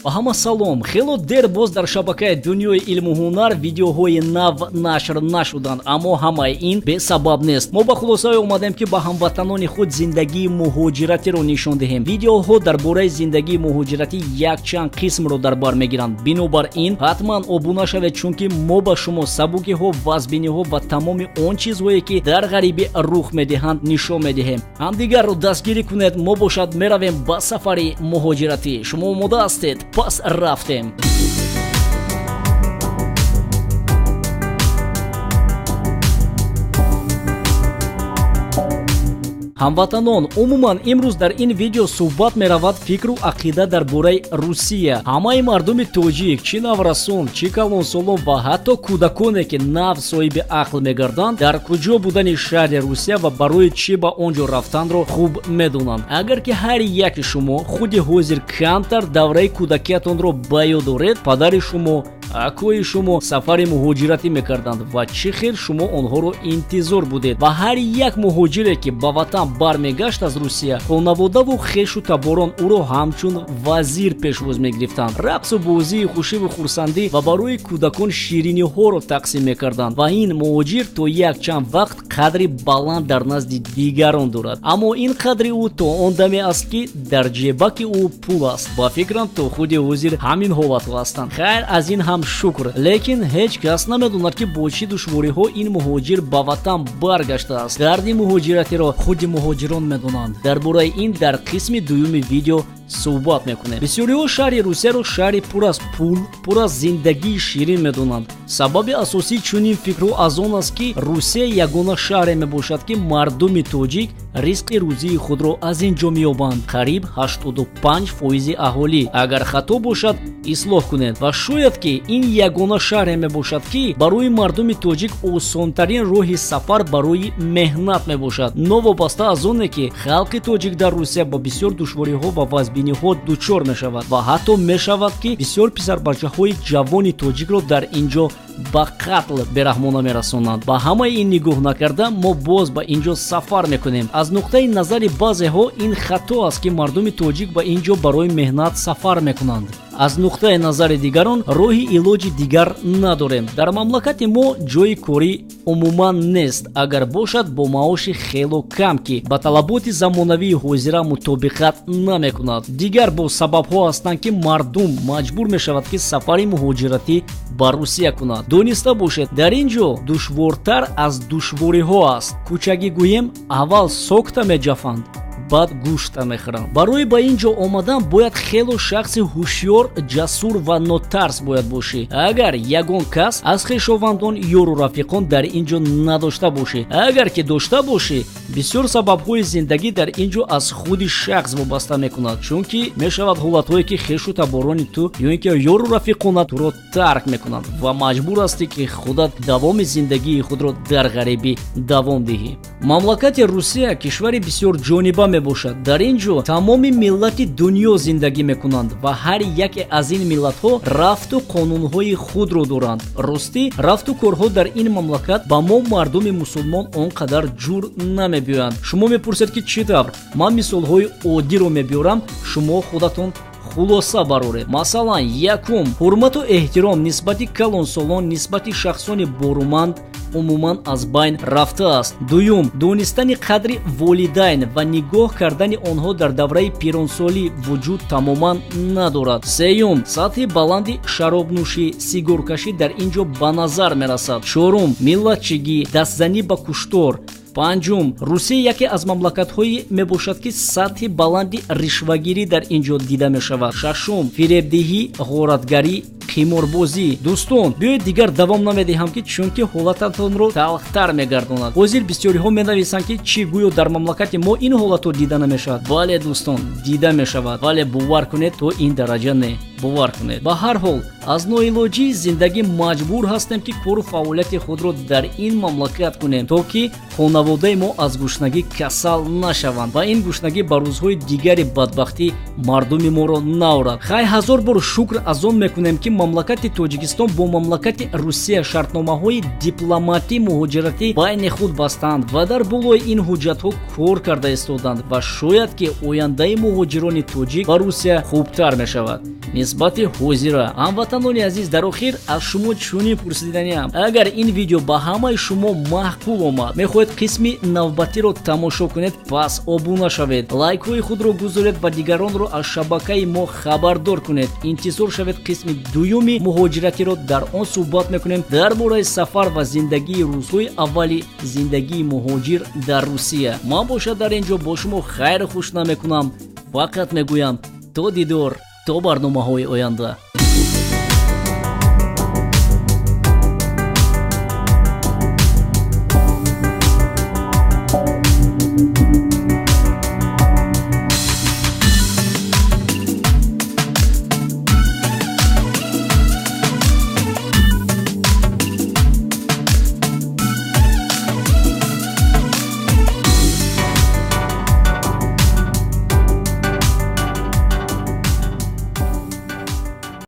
Ба ҳама салом. Хело дер боз дар шабакаи дунёи илму ҳунар видеоҳои нав нашр нашуданд, аммо ҳамаи ин бесабаб нест. Мо ба хулосае омадем, ки ба ҳамватанони худ зиндагии муҳоҷиратиро нишон диҳем. Видеоҳо дар бораи зиндагии муҳоҷиратӣ якчанд қисмро дар бар мегиранд. Бинобар ин ҳатман обуна шавед, чунки мо ба шумо сабукиҳо, вазбиниҳо ва тамоми он чизҳое, ки дар ғарибӣ рух медиҳанд, нишон медиҳем. Ҳамдигарро дастгирӣ кунед, мо бошад меравем ба сафари муҳоҷиратӣ. Шумо омода ҳастед? Пас рафтем. Ҳамватанон, умуман имрӯз дар ин видео суҳбат меравад фикру ақида дар бораи Русия. Ҳамаи мардуми тоҷик, чӣ наврасон, чӣ калонсолон ва ҳатто кӯдаконе, ки нав соҳиби ақл мегарданд, дар куҷо будани шаҳри Русия ва барои чӣ ба он ҷо рафтанро хуб медонанд. Агар ки ҳар яки шумо худи ҳозир камтар давраи кӯдакиятонро ба ёд доред, падари шумо, акои шумо сафари муҳоҷиратӣ мекарданд ва чӣ хел шумо онҳоро интизор будед. Ва ҳар як муҳоҷире, ки ба ватан бармегашт аз Русия, хонаводаву хешу таборон ӯро ҳамчун вазир пешвоз мегирифтанд. Рақсу бозии хушиву хурсандӣ ва барои кӯдакон шириниҳоро тақсим мекарданд ва ин муҳоҷир то якчанд вақт қадри баланд дар назди дигарон дорад. Аммо ин қадри ӯ то он даме аст, ки дар ҷебаки ӯ пул аст. Ба фикрам, то худи ҳозир ҳамин ҳолатҳо ҳастанд. Хайр, аз ин ҳам шукр, лекин ҳеҷ кас намедонад, ки бо чӣ душвориҳо ин муҳоҷир ба ватан баргаштааст. Дарди муҳоҷиратиро худи муҳоҷирон медонанд. Дар бораи ин дар қисми дуюми видео суҳбат мекунем. Бисёриҳо шаҳри Русияро шаҳри пур аз пул, пур аз зиндагии ширин медонанд. Сабаби асосии чунин фикрҳо аз он аст, ки Русия ягона шаҳре мебошад, ки мардуми тоҷик ризқи рӯзии худро аз ин ҷо меёбанд. Қариб 85% аҳолӣ. Агар хато бошад, ислоҳ кунед. Ва шояд ки ин ягона шаҳре мебошад, ки барои мардуми тоҷик осонтарин роҳи сафар барои меҳнат мебошад. Новобаста аз оне, ки халқи тоҷик дар Русия ба бисёр душвориҳо ва вазбиниҳо дучор мешавад ва ҳатто мешавад, ки бисёр писарбачаҳои ҷавони тоҷикро дар ин ҷо ба қатл бераҳмона мерасонанд. Ба ҳамаи ин нигоҳ накарда, мо боз ба ин ҷо сафар мекунем. Аз нуқтаи назари баъзеҳо ин хато аст, ки мардуми тоҷик ба ин ҷо барои меҳнат сафар мекунанд. Аз нуқтаи назари дигарон роҳи илоҷи дигар надорем. Дар мамлакати мо ҷои корӣ умуман нест, агар бошад бо маоши хело кам, ки ба талаботи замонавии ҳозира мутобиқат намекунад. Дигар бо сабабҳо ҳастанд, ки мардум маҷбур мешавад, ки сафари муҳоҷиратӣ ба Русия кунад. Дониста бошед, дар ин ҷо душвортар аз душвориҳо аст. Кӯчагӣ гӯем, аввал сокта меҷафанд, баъд гӯшта мехӯранд. Барои ба ин ҷо омадан бояд хело шахси ҳушёр, ҷасур ва нотарс бояд бошӣ. Агар ягон кас аз хешовандон, ёру рафиқон дар ин ҷо надошта бошӣ, агар ки дошта бошӣ, бисёр сабабҳои зиндагӣ дар ин ҷо аз худи шахс вобаста мекунад, чунки мешавад ҳолатҳое, ки хешу таборони ту ё ин ки ёру рафиқонат туро тарк мекунанд ва маҷбур ҳастӣ, ки худат давоми зиндагии худро дар ғарибӣ давом диҳӣ. Мамлакати Русия кишвари бисёр ҷониба мебошад. Дар ин ҷо тамоми миллати дунё зиндагӣ мекунанд ва ҳар яке аз ин миллатҳо рафту қонунҳои худро доранд. Ростӣ, рафту корҳо дар ин мамлакат ба мо мардуми мусулмон он қадар ҷур намебиёянд. Шумо мепурсед, ки чӣ тавр? Ман мисолҳои оддиро мебиёрам, шумо худатон хулоса бароред. Масалан, якум, ҳурмату эҳтиром нисбати калонсолон, нисбати шахсони боруманд умуман аз байн рафтааст. Дуюм, донистани қадри волидайн ва нигоҳ кардани онҳо дар давраи пиронсолӣ вуҷуд тамоман надорад. Сеюм, сатҳи баланди шаробнӯшӣ, сигоркашӣ дар ин ҷо ба назар мерасад. Чорум, миллатчигӣ, дастзанӣ ба куштор. Панҷум, Русия яке аз мамлакатҳое мебошад, ки сатҳи баланди ришвагирӣ дар ин ҷо дида мешавад. Шашум, фиребдиҳӣ, ғоратгарӣ, қиморбозӣ. Дӯстон, биёед дигар давом намедиҳам, ки чунки ҳолататонро талхтар мегардонад. Ҳозир бисёриҳо менависанд, ки чӣ гӯё дар мамлакати мо ин ҳолатҳо дида намешавад. Бале дӯстон, дида мешавад, вале бовар кунед, то ин дараҷа не. Бовар кунед. Ба ҳар ҳол, аз ноилоҷии зиндагӣ маҷбур ҳастем, ки кору фаъолияти худро дар ин мамлакат кунем, то ки хонаводаи мо аз гушнагӣ касал нашаванд ва ин гушнагӣ ба рӯзҳои дигари бадбахтӣ мардуми моро наорад. Хай, ҳазор бор шукр аз он мекунем, ки мамлакати Тоҷикистон бо мамлакати Русия шартномаҳои дипломатӣ муҳоҷиратӣ байни худ бастанд ва дар болои ин ҳуҷҷатҳо кор карда истоданд ва шояд ки ояндаи муҳоҷирони тоҷик ба Русия хубтар мешавад. Нисбати ҳозира. Ҳамватанони азиз, дар охир аз шумо чунин пурсиданиам: агар ин видео ба ҳамаи шумо маъқул омад, мехоҳед қисми навбатиро тамошо кунед, пас обуна шавед, лайкҳои худро гузоред ва дигаронро аз шабакаи мо хабардор кунед. Интизор шавед қисми дуюми муҳоҷиратиро. Дар он суҳбат мекунем дар бораи сафар ва зиндагии рӯзҳои аввали зиндагии муҳоҷир дар Русия. Ман бошад дар ин ҷо бо шумо хайру хуш намекунам, фақат мегӯям то дидор, то барномаҳои оянда.